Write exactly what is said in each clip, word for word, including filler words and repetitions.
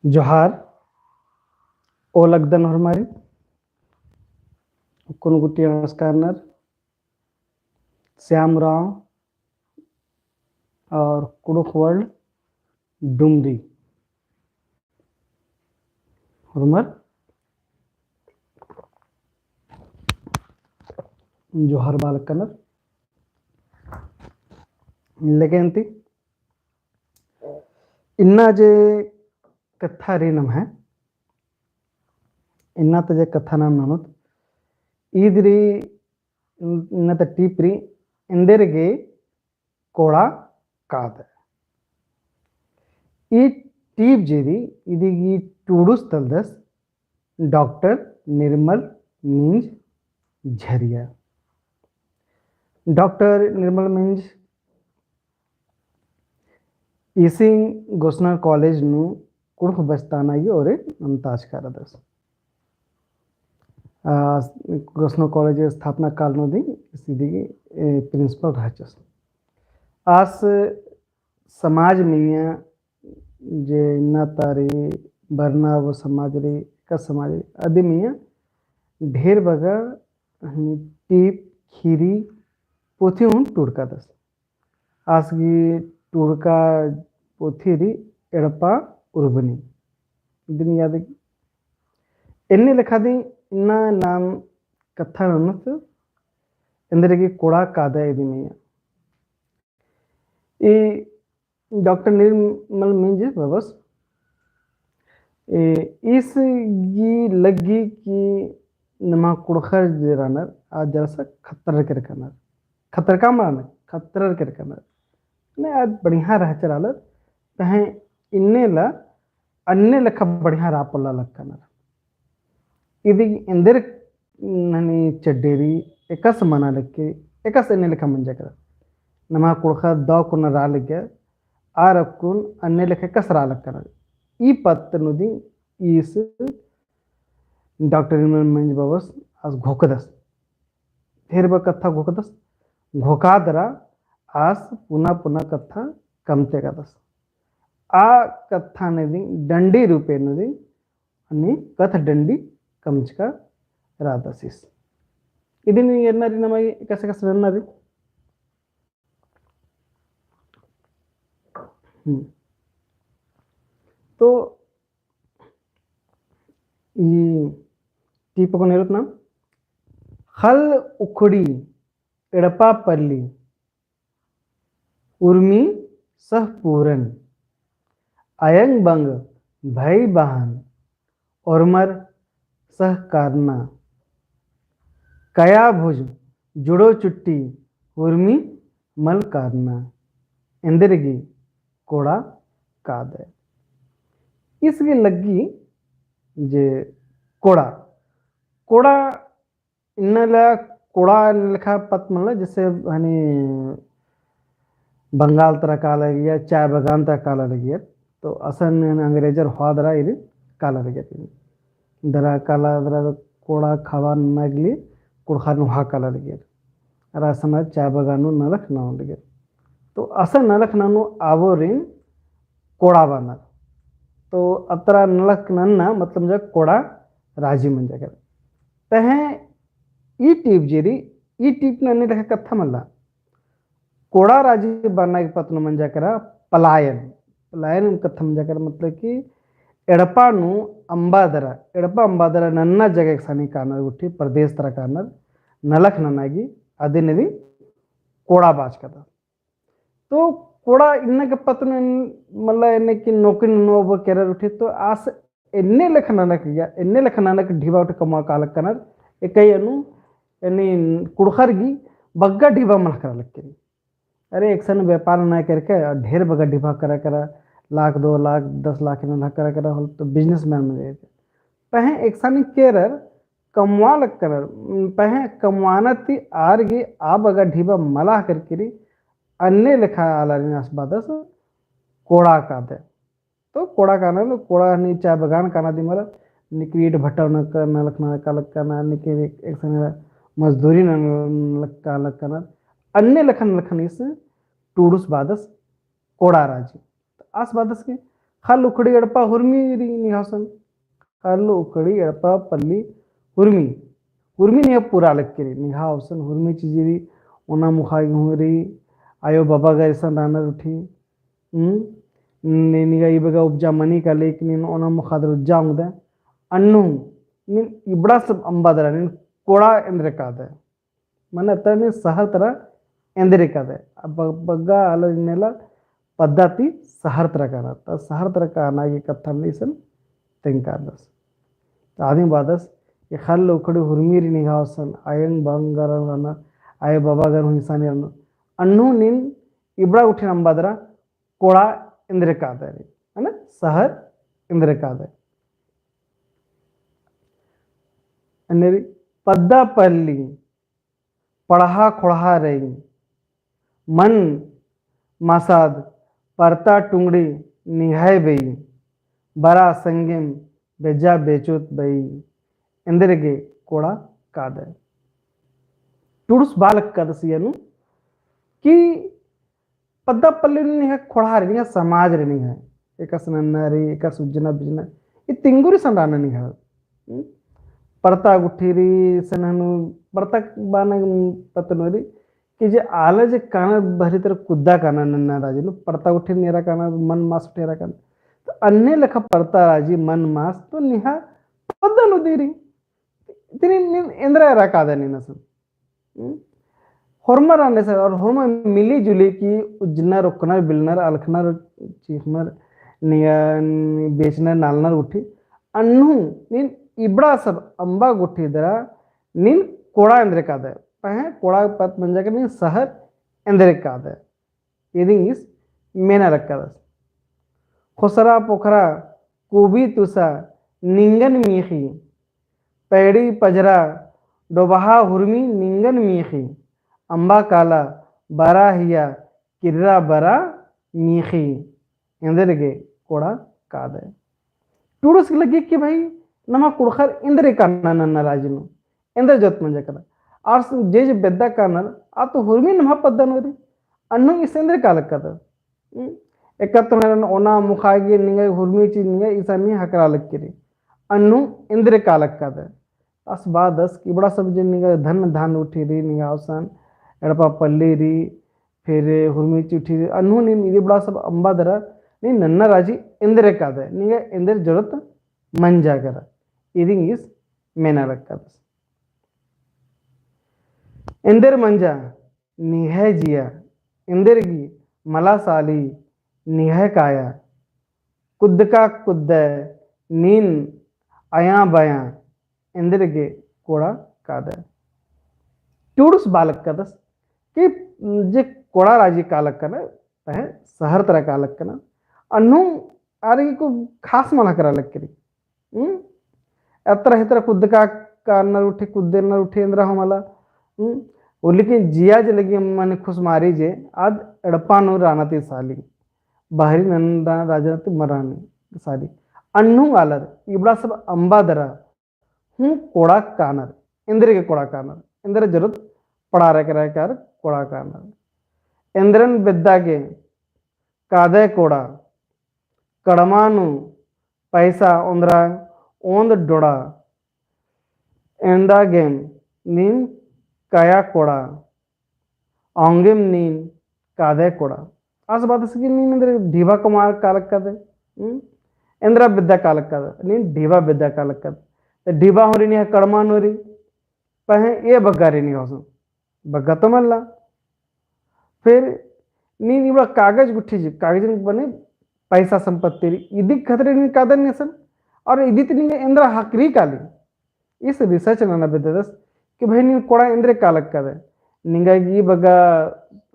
जोहार, ओलगदन होरमारिन, कुन गुट्ठी अंड़सकारनर, श्याम उराँव और कुँड़ुख़ World डुमरी। होरमर जोहार बआ लगनर। लेकिन ती इन्ना जे कत्था रई नम्है, इन्ना ता जे कत्था नाम ननोत, ईद रई, इन्ना ता टीप रई, एन्देरगे कोड़ा कादय। ई टीप जे रई, इदी गही टूड़ुस तलदस डॉक्टर निर्मल मिंज झरिया। डॉक्टर निर्मल मिंज ईसिंग गोस्सनर कॉलेज नू कुँड़ुख़ बस्ताना गे ओरे नन्ताचका रअदस। आ, गोस्सनर कॉलेज स्थापना काल नू दिम इदी गही, ए, principal रहचस। आस समाज मइय्याँ जे इन्ना ता रई, बरना वो समाज रई, का समाज रई, अदी मइय्याँ ढेर बग्गे हनी टीप, ख़ीरी, पोथी हूँ टूड़कादस। आस गही टूड़का पोथी रई एड़पा उर्बनी। इदिन याद, एन्ने लेखा दिम इन्ना नाम कत्था ननोत, एन्देरगे कोड़ा कादय इदी मइय्याँ। ई डॉक्टर निर्मल मिंज बबस, ए, ईस गही लग्गी कि नमा कुँड़ुख़र जे रअनर, आ जरा सा खतरर केरकनर। खतरका मल रअनर, खतरर केरकनर। ने आद बढ़िया रहचर आलर, तहें इन्ने ला अन्ने लेखा बढ़िया रआ पोल्ला लगनर। इदी एन्देर ननी चड्डेरी एकासे मना लग्गी, एकासे अन्ने लेखा मंजा केरा। नमा कुँड़ुख़र दव कुना रआ लग्गिया, आर अक्कुन अन्ने लेखा एकासे रआ लगनर। ई पत्त नू दिम ईस डॉक्टर निर्मल मिंज बबस आस घोखदस। ढेर बग्गे कत्था घोखदस, घोखादरा आस पुना पुना कत्था कमते कादस। आ कत्था नू दिम डंडी रूपे नू दिम अन्ने कत्थ डंडी कमचका रअदस ईस। इदिन एरना रई नमा एकासे एकासे नन्ना रई। हम्म। तो ई टीप अक्कुन एरोत ना, ख़ल्ल उखड़ी एड़पा पल्ली, उर्मी सह पूरन, अयंग बंग भई बहन, ओर्मर सह कारना, कया भुज जुड़ो चुट्टी, उर्मी मल कारना, एन्देरगे कोड़ा कादय। ईस गही लग्गी जे कोड़ा, कोड़ा इन्ना ला कोड़ा एन्ने लेखा पत्त मल्ला, जैसे हनी बंगाल तरा काला लगिया, चाय बगान तरा काला लगिया, तो असन अंग्रेजर होआ दरा इदिन काला लगिया। दरा काला दरा कोड़ा खावा नना के लिए कुँड़ुख़र नू होआ काला लगिया। अरा असन चाय बगान नू नलख नना लगिया। तो असन नलख ननू आबोरिन कोड़ा बअनर। तो अतरा नलख नन्ना मतलब जा कोड़ा राजी मंजा केरा। तहें ई टीप जे रई, ई टीप नू अन्ने लेखा कत्था मल्ला। कोड़ा राजी बअना के पत्त नू मंजा केरा पलायन। पलायन कत्था मंजा केरा मतलब कि एड़पा नू अम्बा दरा, एड़पा अम्बा दरा नन्ना जगह एकसानी कानर गुट्ठी, प्रदेश तरा कानर, नलख नना गे, अदिन दिम कोड़ा बाचकदर। तो कोड़ा इन्ना के पत्त नू एन-, मतलब एन्ने कि नौकरी नू अब केरर गुट्ठी, तो आस एन्ने लेखा ननक या, एन्ने लेखा ननक ढिबा गुट्ठी कमआ कालक कनर, एकई अनु, एन्ने कुँड़ुख़र गही बग्गे ढिबा मल केरा लक्की। अरे, एकसन व्यापार नना केरके, ढेर बग्गे ढिबा केरा केरा, लाख, दो लाख, दस लाख नलख केरा केरा होले तो businessman मंजा। पहें एकसन केरर कमआ लक्की कनर, पहें कमआना ती आर गही आ बग्गे ढिबा मल केरा केरी, अन्ने लेखा आलारिन आस बअदस कोड़ा कादय। तो कोड़ा काना, कोड़ा हनी चाय बगान काना दिम मल्ला, निकरी ईंट भट्टा नू नलख नना कालक कना, निकरी एकसन मजदूरी नना कालक कना, अन्ने लेखा नलख नना ईस टूड़ुस बअदस कोड़ा राजी। तो आस बअदस कि ख़ल्ल उखड़ी एड़पा हुरमी रई निंग्है गुसन। ख़ल्ल उखड़ी एड़पा पल्ली हुरमी। हुरमी निंग्है पूरा लक्की रई। निंग्है गुसन हुरमी चिच्ची रई, ओना मुखा गे हूँ रई, आयो बाबा गर इसन रअनर उठी। हम्म? नि-, निंगा ई बग्गे उपजा मनी काली कि नीन ओना मुखा दरा उपजा ओंगदय। अन्नु, नीन इबड़ा सब अम्बा दरा, नीन कोड़ा एन्देर कादय। मने अत्ता नीन सहर तरा एन्देर कादय। अब ब-, बग्गे आलर नेला पद्दा ती सहर तरा कानर। तो सहर तरा काना गे कत्थन इसन तेंगकादस। तो आदिम बादस, ये ख़ल्ल उखड़ी हुरमी रई निंग्है गुसन, आयंग बंग गर रअनर, आयो बाबा गर हूँ इसन रअनर। अन्नु नीन इबड़ा गुट्ठिन अम्बा दरा कोड़ा एन्देर कादय, है ना? सहर एन्देर कादय। अन्नेरी पद्दा पल्ली पड़हा खोड़हा रई, मन मासाद परता टुंगड़ी निंग्है बई, बरा संगेम बेजा बेचोत बई, एन्देर गे कोड़ा कादय। टुड़ुस बआ लक्कादस इय्या नू कि पद्दा पल्ली निंग्है खोड़हा रई, निंग्है समाज रई, निंग्है एकासे नन्ना रई, एकासे उज्जना बिज्जना, ई तिंगुर इसन रअना निंग्है। हम्म? परता गुट्ठी रई, इसन हूँ परता बअना पत्त नू रई, कि जे आलर जे कानर बहरी तरा कुद्दा कानर नन्ना राजी नू, परता गुट्ठी नेरा कानर, मन मास गुट्ठी नेरा कानर। तो अन्ने लेखा परता राजी मन मास तो निंग्है पद्दा नू दिम रई। तिनी नीन एन्देर एरा कादय नीन असन। हम्म? होरमर अन्ने सर और होरमर मिली जुली की उज्जनर, ओक्कनर, बिलनर, अलखनर, चीखनर, निंगा, बेचनर, नालनर गुट्ठी। अन्नु नीन इबड़ा सब अम्बा गुट्ठी दरा नीन कोड़ा एन्देर कादय। पहें कोड़ा पत्त मंजा के नीन सहर एन्देर कादय। इदिंग ईस मेना लक्कादस। खोसरा पोखरा कोबी तुसा निंगन मीख़ी, पैड़ी पझरा डोबहा हुरमी निंगन मीख़ी, अम्बा काला बरा हिया किर्रा बरा मीख़ी, एन्देर गे कोड़ा कादय। टुड़ुस लग्गी कि भाई, नमा कुँड़ुख़र एन्देर काना नन्ना राजी नू, एन्देर जोत मंजा केरा। आर जे जे बेद्दा कानर, आ तो हुरमी नम्है पद्दा नू रई। अन्नु ईस एन्देर कालक्कादर। हम्म? एका तो नरन ओना मुखा गे निंगा हुरमी चीज निंगा ईसा नी हकरा लक्की रई। अन्नु एन्देर कालक्कादर। आस बादस कि इबड़ा सब जे निंगा धन धान उठी रई, निंगा अवसान एड़पा पल्ली रई, फिर हुरमी चीज उठी रई, अन्नु नीन इदी इबड़ा सब अम्बा दरा, नीन नन्ना राजी एन्देर कादर, निंगा एन्देर जरूरत मंजा केरा। इदिंग ईस मेना लक्कादस। एन्देर मंजा निंग्है जिया, एन्देर गी मला साली निंग्है काया, कुद्दका कुद्दय नीन अयाँ बयाँ, एन्देर गे कोड़ा कादय। टुड़ुस बालक्कादस कि जे कोड़ा राजी कालक्कन, पहें सहर तरा कालक्कन, अन्नु आर गी को खास मल हकरा लक्की रई। हम्म? अत्रा हितरा कुद्दका कानर उठी, कुद्देनर उठी एन्दरा हूँ मला। हम्म? ओ लेकिन जिया जे लगी मने खुसमारी जे, आद एड़पा नू राना ती साली। बहरी नन्ना राजा ती मल रानी साली। अन्नु आलर, इबड़ा सब अम्बा दरा, हूँ कोड़ा कानर, एन्देर गे कोड़ा कानर, एन्देर जरूरत पड़ारकय केरा कोड़ा कानर। एन्देरन बेद्दा गे कादय कोड़ा, कड़मा नू पैसा ओन्द्रा ओन्द डोड़ा, एन्दा गेम नीन काया कोड़ा, औंगेम नीन कादय कोड़ा। आस बादस कि नीन एन्देर ढिबा कमआ कालक्कादय, हम्म? एन्देरा बेद्दा कालक्कादय, नीन ढिबा बेद्दा कालक्कादय। तो ढिबा हूँ रई निंग्है कड़मा नू रई, पहें ए बग्गा रई निंग्है गुसन। बग्गा तो मल्ला। फिर नीन इबड़ा कागज गुट्ठी जी, कागजन बने पैसा संपत्ति रई, इदी खतरे नीन कादय नीन असन, और इदी ती निंगा एन्देरा हकरी काली। ईस research नना बेद्दादस कि भाई नीन कोड़ा एन्देर कालक्कादय, निंगा गी बग्गा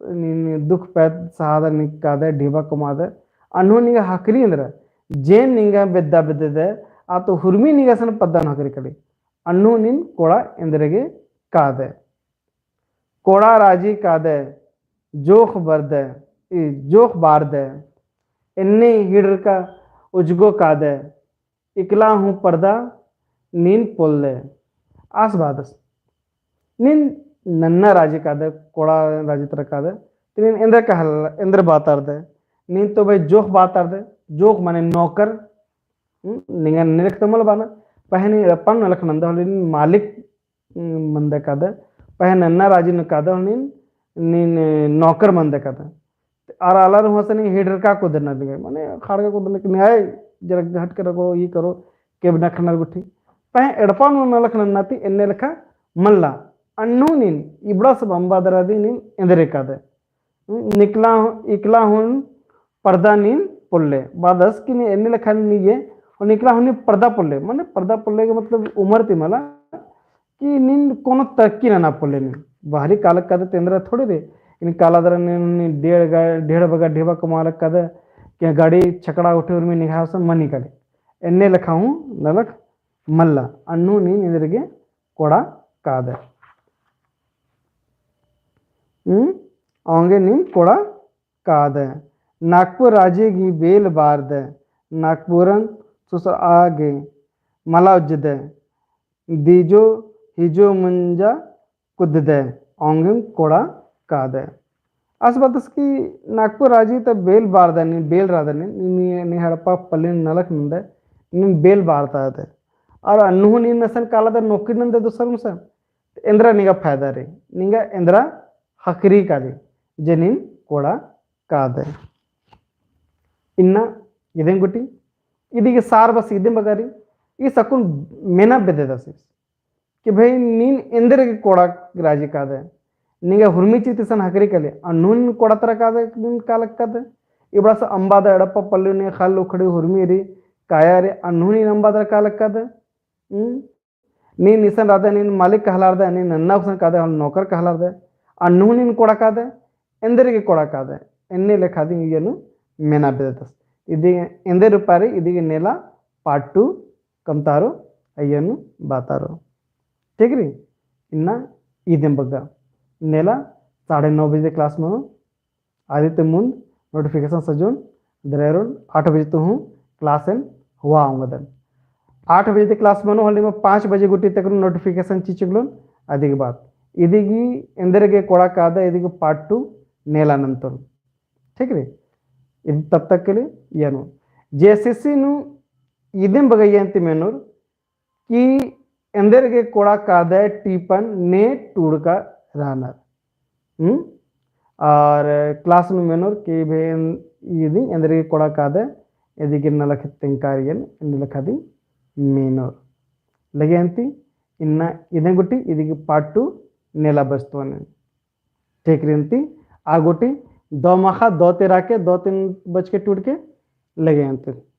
नीन दुख पैत सहादय, नीन कादय, ढिबा कमआदय, अन्नु निंगा हकरी एन्देरा, जे निंगा बेद्दा बेद्ददय, आ तो हुरमी निंगा सन पद्दा नू हकरी काली, अन्नु नीन कोड़ा एन्देर गे कादय। कोड़ा राजी कादय, जोख बरदय, ई, जोख बारदय, एन्ने हिड़रका उजगो कादय, इकला हूँ परदा नीन पोलदय। आस बादस। नीन नन्ना राजी कादय, कोड़ा राजी तरा कादय, तो नीन एन्देर कहल, एन्देर बातारदय, नीन तो भाई जोख बातारदय, जोख माने नौकर, हम्म, निंगा निरख तो मल बाना, पहें नीन एड़पा नू नलख नंदय होले नीन मालिक, हम्म, मंदय कादय, पहें नन्ना राजी नू कादय होले नीन, नीन नौकर मंदय कादय। आर आलर हूँ असन ही हेडरका कुदरना लगे, माने खाड़का कुदरना कि न्याय जरा हट के रखो, ये करो, के बिना खनर गुट्ठी। पहें एड़पा नू नलख नन्ना ती एन्ने लेखा मल्ला। अन्नु नीन इबड़ा सब अम्बा दरा दी नीन एन्देर कादय। हम्म, निकला हूँ, इकला हूँ पर्दा नीन पोल्ले। बादस कि नीन एन्ने लेखा नीन ये, और निकला हूँ नीन पर्दा पोल्ले। माने पर्दा पोल्ले के मतलब उमर ती मला, कि नीन कोनो तरक्की नना पोल्ले नीन। बाहरी कालक कादय ते एन्देर थोड़े रे। इन काला दरा नीन, नीन डेढ़ गा-, डेढ़ बगा ढेबा कमालक कादय, कि गाड़ी छकड़ा उठे उर्मी निगाह से मनी काले। एन्ने लेखा हूँ नलख मल्ला। अन्नु नीन एन्देर गे कोड़ा कादय। हम्म? औंगे नीन कोड़ा कादय। नागपुर राजी गही बेल बारदय। नागपुरन सुसरआ गे मला उज्जदय। दीजो हिजो मुंजा कुद्ददय, औंगेम कोड़ा कादय। आस बातस कि नागपुर राजी ता बेल बारदय नीन, बेल रअदय नीन, नी, नी एड़पा पल्ली नू नलख नंदय, नीन बेल बारदय। और अन्नु हूँ नीन असन काला दरा नौकरी नंदय दोसर मुसा, एन्देरा निंगा फायदा रे, निंगा एन्देरा हकरी काली, जे नीन कोड़ा कादय। इन्ना इदेन गुटी, इदी गे सार बस इदेन बगारी, ई सकुन मेना बेद्ददस। कि भाई नीन एन्देर गे कोड़ा राजी कादय। निंगा हुर्मी चित इसन हकरी काली, अन्नु नीन कोड़ा तरा कादय, नीन कालक कादय। इबड़ा से अम्बा दरा एड़पा पल्ली नीन खल उखड़ी हुर्मी री काया रे, अन्नु नीन अम्बा दरा कालक कादय। हम्म? नीन इसन रअदय, नीन मालिक कहलारदय, नीन नन्ना गुसन कादय, होले नौकर कहलारदय। अन्नु नीन कोड़ा कादय, एन्देर गे कोड़ा कादय। एन्ने लेखा दिम इय्या नू मेना बेद्ददस। इदी एन्देर रूपा री, इदी गे नेला part two कमतारो, अइय्या नू बातारो। ठीक री? इन्ना इदेन बग्गे। नेला साढ़े नौ बजे class मनो, अदी ती मुन्द notification सजोन दरेरोन, आठ बजे ती हूँ class एन होआ ओंगदन। आठ बजे ती class मनो होले मा पाँच बजे गुटी तक notification चिचकलोन, अदी गे बाद। इदी गे एन्देर गे कोड़ा कादय, इदी गे part two नेला नन्तोन। ठीक री? इदी तब तक के लिए इय्या नू। JSSC नू इदेन बग्गे इय्या ती मेनोर कि एन्देर गे कोड़ा कादय टीपन ने टूड़का रअनर। हम्म? और class नू मेनोर कि भे एन-, इदी एन्देर गे कोड़ा कादय, इदी गे नलख तेंगारियन, एन्ने लेखा दिम मेनोर। लगे अन्ती, इन्ना इदेन गुटी, इदी गे part two नेला बचतोन। ठीक री अन्ती, आ गुटी, दौ माखा, दौ ती रअके, दौ तीन बजके टूड़के, लगे अन्ती।